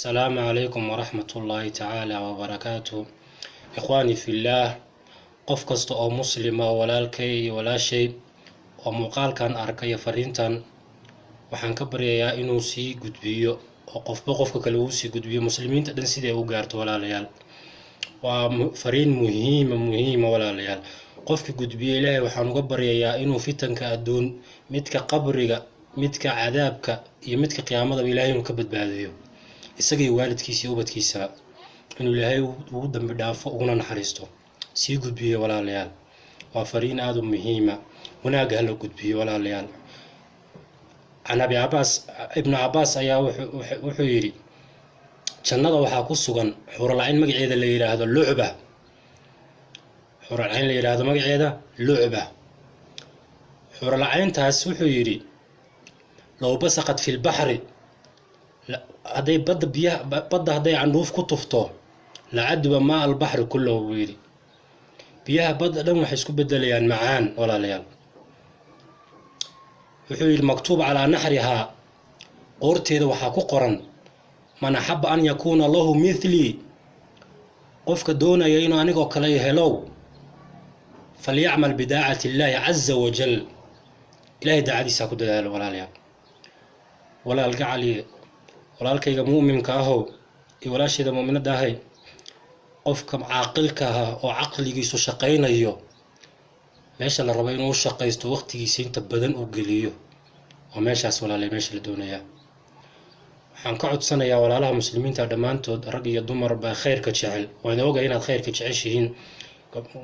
Asalaamu calaykum waraxmatullaahi tacaala wabarakaatuh. Ikhwaani fillaah, qof kasta oo muslima oo walaalkay iyo walaashay oo muuqaalkan arkaya fariintan, waxaan ka baryayaa inuu sii gudbiyo oo qofba qofka kale uu sii gudbiyo, muslimiinta dhan siday u gaarto. Walaalayaal, waa fariin muhiima, muhiima. Walaalayaal, qofka gudbiya Ilaahay waxaan uga baryayaa inuu fitanka adduun, midka qabriga, midka cadaabka iyo midka qiyaamadaba Ilaahay inuu ka badbaadiyo, isaga iyo waalidkiisa iyo ubadkiisaba inuu Ilaahay ugu dambi dhaafo uguna naxariisto. Sii gudbiyo walaalayaal, waa fariin aada u muhiima. Wanaagga hala gudbiyo walaalayaal. Can Abi Cabaas, Ibnu Cabaas ayaa wuxuu yidhi: jannada waxaa ku sugan xuralcayn magaceeda la yidhaahdo Lucba, xuralcayn la yidhaahdo magaceeda Lucba. Xuralcayntaas wuxuu yidhi: low basaqat fi lbaxri, hadday badda biyaha badda hadday candhuuf ku tufto, lacaduba maa albaxri kullahu, buu yidhi. Biyaha badda dhan waxay isku bedelayaan macaan. Walaalayaal, wuxuu yidhi: maktuub calaa naxrihaa, qoorteeda waxaa ku qoran: man axaba an yakuuna lahu mithlii, qofka doonaya inuu anigoo kale helow, falyacmal bidaacati illaahi caza wajal, Ilahay daacadiisaa ku dadaalo. Walaalayaal, walaal gacaliye, walaalkayga mu'minka ahow iyo walaasheeda mu'minadda ahay, qofka caaqilka ah oo caqligiisu shaqaynayo, meesha la rabo inuu u shaqaysto, waqtigiisa inta badan uu geliyo, waa meeshaas walaalay, meesha la doonayaa. Waxaan ka codsanayaa walaalaha muslimiinta dhammaantood, rag iyo dumarba, khayrka jecel. Waan ogahay inaad khayrka jeceshihiin.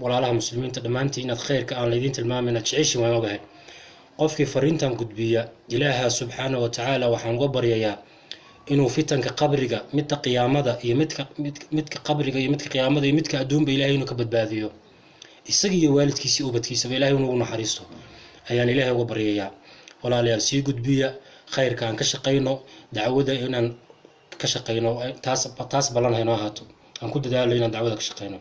Walaalaha muslimiinta dhammaantiin, inaad khayrka aan laydiin tilmaamay inaad jeceshihin waan ogahay. Qofkii fariintan gudbiya, Ilaaha subxaana wa tacaala waxaan uga baryayaa inuu fitanka qabriga, midka qiyaamada iyo midka qabriga iyo midka qiyaamada iyo midka adduunba Ilahay inuu ka badbaadiyo, isaga iyo waalidkiisa iyo ubadkiisaba Ilahay inuu ugu naxariisto ayaan Ilaahay uga baryayaa. Walaalayaal, sii gudbiya khayrka, aan ka shaqayno dacwada, inaan ka shaqayno taas ballan haynoo ahaato. Aan ku dadaalo inaan dacwada ka shaqayno.